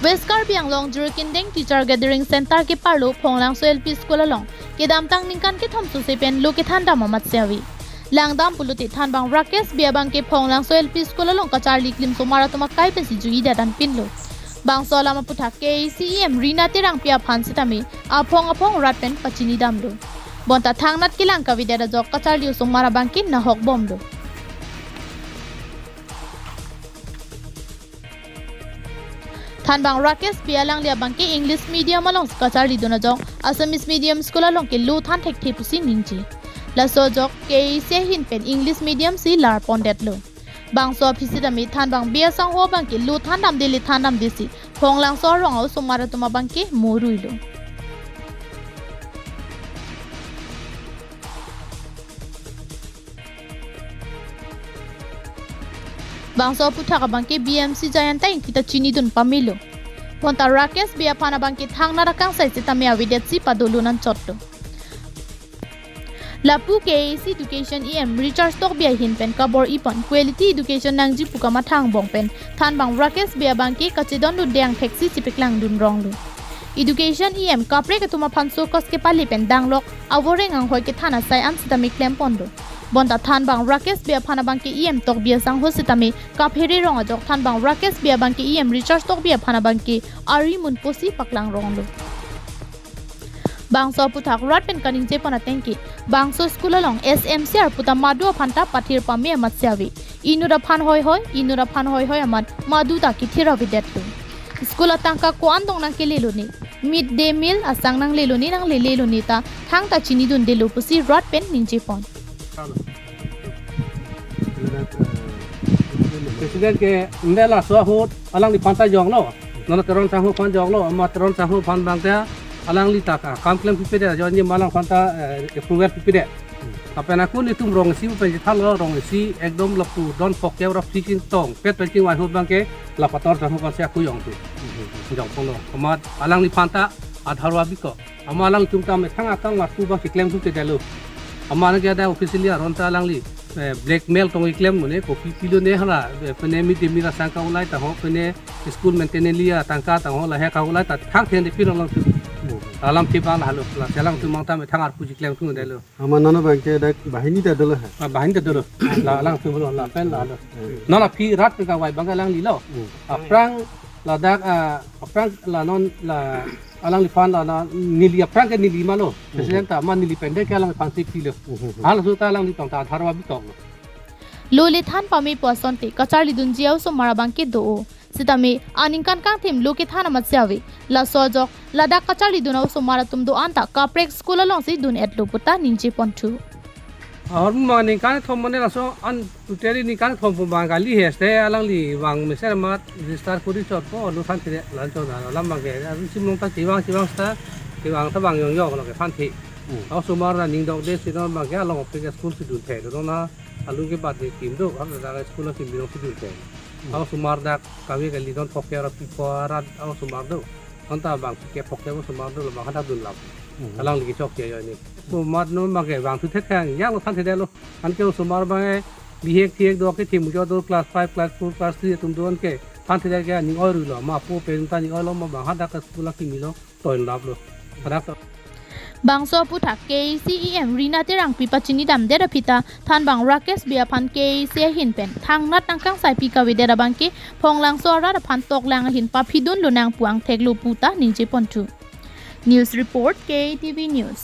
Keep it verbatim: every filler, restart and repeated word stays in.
West Karbi Anglong Jirikindeng Teacher Gathering Center keparlo Phonglangso L P School along kedamtang ningkan kethom sose pen lo kethan dam amat si ave. Langdam pulote thanbang Rakesh Bey abangke Phonglangso L P School along kacharli klim osomar atum akai pensi juidet anpinlo. Bangso alam aputhak K A A C E M Rina Terangpi aphan sitame aphong aphong rat pen pachini damlo. Bonta thangnat kelang kavedet ajok kacharli osomar abangke nahok bomlo. Thanbang Rakesh Bey alangli abangke English medium along kacharlidun ajok Assamese medium school along ke lo than thekthe pusi ningje. Laso ajok K A A C ahin pen English medium si lar pondetlo. Bangso aphi sitame thanbang Bey asangho abangke lo than damde le than damde si Phonglangso arong a-osomar atum abangke mo ruilo. Bangso aputhak abangke B M C Jayanta Ingti ta chinidun pamelo. Bonta Rakesh Bey aphan abangke thangnat akangsai sitame avedetsi padolun anchotlo. Lapu K A A C Education E M Richard Tokbi ahin pen kabor-i pon quality education nangji pu kamathang angbong pen thanbang Rakesh Bey abangke kachedondunde angthek si chipeklangdun ronglo. Education E M kaprek atum aphan so kos kepale pen danglok avoreng anghoi kethan asai an sitame klem ponlo. Bonta thanbang Rakesh Bey aphan abangke E M Tokbi asangho sitame kaphere rong ajok thanbang Rakesh Bey abangke E M Richard Tokbi aphan abangke arimun pusi paklang ronglo. Bangso aputhak rat pen kaningje pon atengke bangso school along S M C R puta madu aphan ta pathir pame amat si ave. Inut aphan hoi hoi, inut aphan hoi hoi amat madu ta kethir avedetlo. School atangka ko-an dong nangkelelo ne, mid day meal asang nanglelo ne, nanglelelo ne ta thangta chinidundelo pusi rat pen ningje pon. President ke nela so ahut alangliphan ta jonglo. Nona Teron sangho aphan jonglo, ama Teron sangho aphan abangke alangli ta akam klem pipedet, ajo ni ma alangphan ta, eh, approval pipedet. Lapen ako netum rong isi pen chethanlo, rong isi ekdom lapu don phokep ra phi chingtong pet pen chingvai ahut abangke la Pator sangho aphansi ako jongthu. Jongponlo. Amat alangliphan ta adharwa biko. Ama alangtum ta methang akam lapu abang keklemthu kedetlo. Ama nangke ada officially aron ta alangli, eh, blackmail tong keklem mone, kopi pilo ne hala, eh, pene mid day meal asang ka-ulai ta ho, pene school maintenance li atangka ta ho, lahei ka-ulai ta thangthe ne pin alangtum. Alam ke bang lahelo, lasi alangtum abang ta methang arpu cheklemthu kedetlo. Ama non abangke dak banghini ta dolo ha. Ah, banghini ta dolo. La alangtum lo, lapen lahelo. Hmm. Non aphi rat pen kavai abang alanglilo. Hmm. Aphrang ladak, ah, aphrang la non la alangliphan la, la neli aphrang ke neli ma lo. Hmm. President ta ma neli pen de ke alangliphansi pilo. Hmm. Halaso ta alangli tong ta adharwa bitoklo. Lo le than pame pu asonte kacharlidunji a-osomar abangke do-o. Sitame aningkan kangthim lo kethan amat si ave. Laso ajok ladak kacharlidun a-osomar atum do-an ta kaprek school alongsi dun-etlo puta ningje ponthu. Ahormu ma ningkan thom mane laso an tuteri ningkan thom pu abang kali heste alangli vang mesen amat register kuri chotpo lo thanthedet la-an chot alam abangke. Aru simlong ta chevang chevang seta chevang ta vang yong yong lo kethanthe. Hmm. A-osomar ta ning dokde si non abangke along aphi ke school si dunthe. Dona along ke bat de kim do, ha dak school si binong si dunthe. Hmm. A-osomar dak kave kali don phokep ra pi pho arat a-osomar do. Anta abang ke phokep a-osomar do lo abang hadak dun lap. Hmm. Alangli kechokche ajoine. Pu amat non abangke vangthu thet khang, yang lo thanthedetlo. Anke a-osomar abangke bihek thihek do, kethim jo do, class five, class four, class three atum do anke thanthedet ke ning oi ruilo. Ma po pen ta ning oilo, ma abang hadak school akimi lo. Toin laplo. Hadak to. Bangso aputhak K A A C E M Rina Terangpi pachini damdet aphi ta thanbang Rakesh Bey aphan K A A C ahin pen thangnat nangkangsaipi kavedet abangke Phonglangso arat aphan toklang ahin paphidun lonang pu angthek lo puta ningje ponthu. News report, K A T V News.